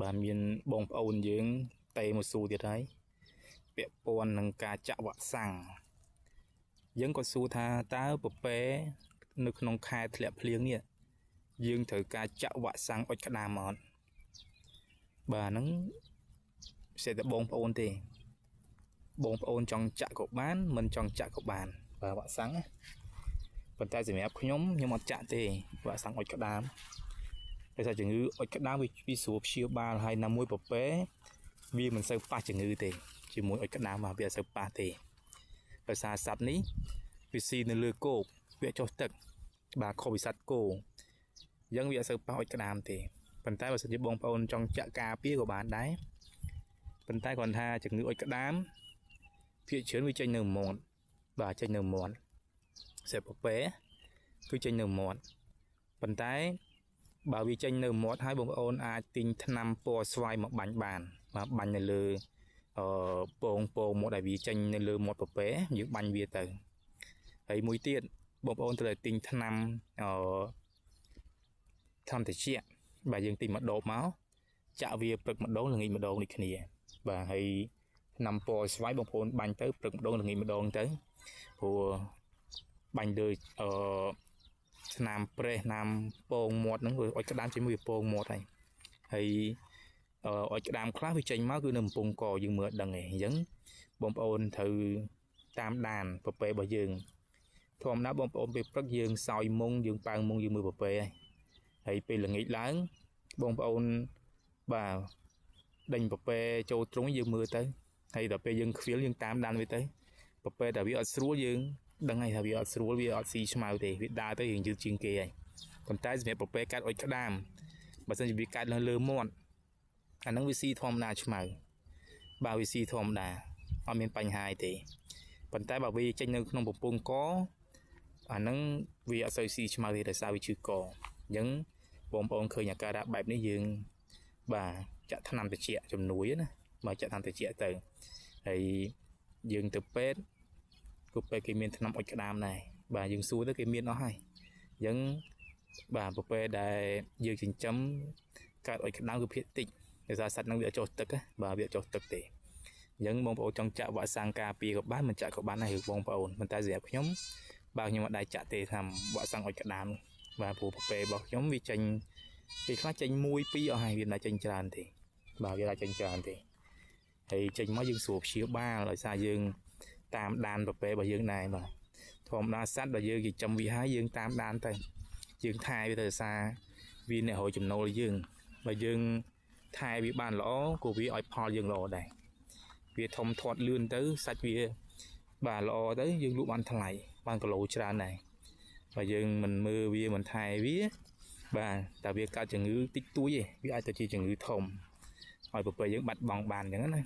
បាទមានបងប្អូនយើងតេមកសួរទៀតហើយពាក់ព័ន្ធនឹងការចាក់វ៉ាក់សាំងយើងក៏សួរថាតើពពែនៅក្នុងខែធ្លាក់ភ្លៀងនេះយើងត្រូវការចាក់វ៉ាក់សាំងអុចក្តាមអត់បាទហ្នឹងសេះតែបងប្អូនទេបងប្អូនចង់ចាក់ក៏បានមិនចង់ចាក់ក៏បានបាទវ៉ាក់សាំងណាប៉ុន្តែសម្រាប់ខ្ញុំខ្ញុំអត់ចាក់ទេវ៉ាក់សាំងអុចក្តាមដោយសារជំងឺអុចក្តាមវាស្រួលព្យាបាលហើយណាមួយពពែវាមិនសូវប៉ះជំងឺទេជាមួយអុចក្តាមបាទវាអត់សូវប៉ះទេដោយសារសត្វនេះវាស៊ីនៅលើគោកវាចុះទឹកបាទខុសពីសត្វគោអញ្ចឹងវាអត់សូវប៉ះអុចក្តាមទេប៉ុន្តែបើសិនជាបងប្អូនចង់ចាក់ការពារក៏បានដែរប៉ុន្តែគ្រាន់ថាជំងឺអុចក្តាមភាគច្រើនវាចេញនៅមាត់បាទចេញនៅមាត់សេពពែគឺចេញនៅមាត់ប៉ុន្តែបើវាចេញនៅមាត់ហើយបងប្អូនអាចទិញថ្នាំពណ៌ស្វាយមកបាញ់បានបាទបាញ់នៅលើអឺពងពងមាត់ដែលវាចេញនៅលើមាត់ពពែយើងបាញ់វាទៅហើយមួយទៀតបងប្អូនត្រូវតែទិញថ្នាំអឺថ្នាំត្រជាក់បាទយើងទិញមកដបមកចាក់វាព្រឹកម្ដងល្ងាចម្ដងដូចគ្នាបាទហើយថ្នាំពណ៌ស្វាយបងប្អូនបាញ់ទៅព្រឹកម្ដងល្ងាចម្ដងទៅព្រោះបាញ់លើអឺ ស្នាមប្រេះស្នាមពងមាត់ហ្នឹងវាអុចក្តាមចេញមួយវាពងមាត់ហើយហើយអុចក្តាមខ្លះវាចេញមកគឺនៅកំពង់កយើងមើលអត់ដឹងទេអញ្ចឹងបងប្អូនត្រូវតាមដានពពែរបស់យើងធម្មតាបងប្អូនពេលព្រឹកយើងសោយមុងយើងប៉ើងមុងយើងមើលពពែហើយពេលល្ងាចឡើងបងប្អូនបាទដេញពពែចូលទ្រុងយើងមើលទៅហើយដល់ពេលយើងខ្វៀលយើងតាមដានវាទៅពពែតែវាអត់ស្រួលយើងដឹងហើយថាវាអត់ស្រួលវាអត់ស៊ីឆ្មៅទេវាដើរទៅរៀងយឺតជាងគេហើយប៉ុន្តែសម្រាប់ពពែកាត់អុចក្តាមបើសិនជាវាកាត់នៅលើមាត់អាហ្នឹងវាស៊ីធម្មតាឆ្មៅបាទវាស៊ីធម្មតាអត់មានបញ្ហាអីទេប៉ុន្តែបើវាចេញនៅក្នុងបំពង់កអាហ្នឹងវាអត់សូវស៊ីឆ្មៅទេដោយសារវាឈឺកអញ្ចឹងបងប្អូនឃើញអាការៈបែបនេះយើងបាទចាក់ថ្នាំត្រជាក់ជំនួយណាបាទចាក់ថ្នាំត្រជាក់ទៅហើយយើងទៅពេទ្យ គូពេទ្យគេមានថ្នាំអុចក្តាមដែរបាទយើងសួរទៅគេមានអស់ហើយអញ្ចឹងបាទប្រពែដែលយើងចិញ្ចឹមកើតអុចក្តាមគឺភាគតិចដោយសារសត្វហ្នឹងវាអត់ចុះទឹកណាបាទវាអត់ចុះទឹកទេអញ្ចឹងបងប្អូនចង់ចាក់វ៉ាក់សាំងការពារក៏បានមិនចាក់ក៏បានដែររឿងបងប្អូនប៉ុន្តែសម្រាប់ខ្ញុំបាទខ្ញុំអត់ដែរចាក់ទេថាវ៉ាក់សាំងអុចក្តាមបាទព្រោះប្រពែរបស់ខ្ញុំវាចេញពេលខ្លះចេញ1 2អស់ហើយវាមិនដែរចេញច្រើនទេបាទវាមិនដែរចេញច្រើនទេហើយចេញមកយើងស្រួលព្យាបាលដោយសារយើង តាមដានប្រពែរបស់យើងដែរបាទធម្មតាសត្វដែលយើងចិញ្ចឹមវាហើយយើងតាមដានទៅយើងថែវាទៅសារវាអ្នករកចំណូលយើងបើយើងថែវាបានល្អក៏វាឲ្យផលយើងល្អដែរវាធំធាត់លឿនទៅសាច់វាបាទល្អទៅយើងលក់បានថ្លៃបានគីឡូច្រើនដែរបើយើងមិនមើលវាមិនថែវាបាទតែវាកើតជំងឺតិចតួចទេវាអាចទៅជាជំងឺធំឲ្យប្រពែយើងបាត់បង់បានអញ្ចឹងណា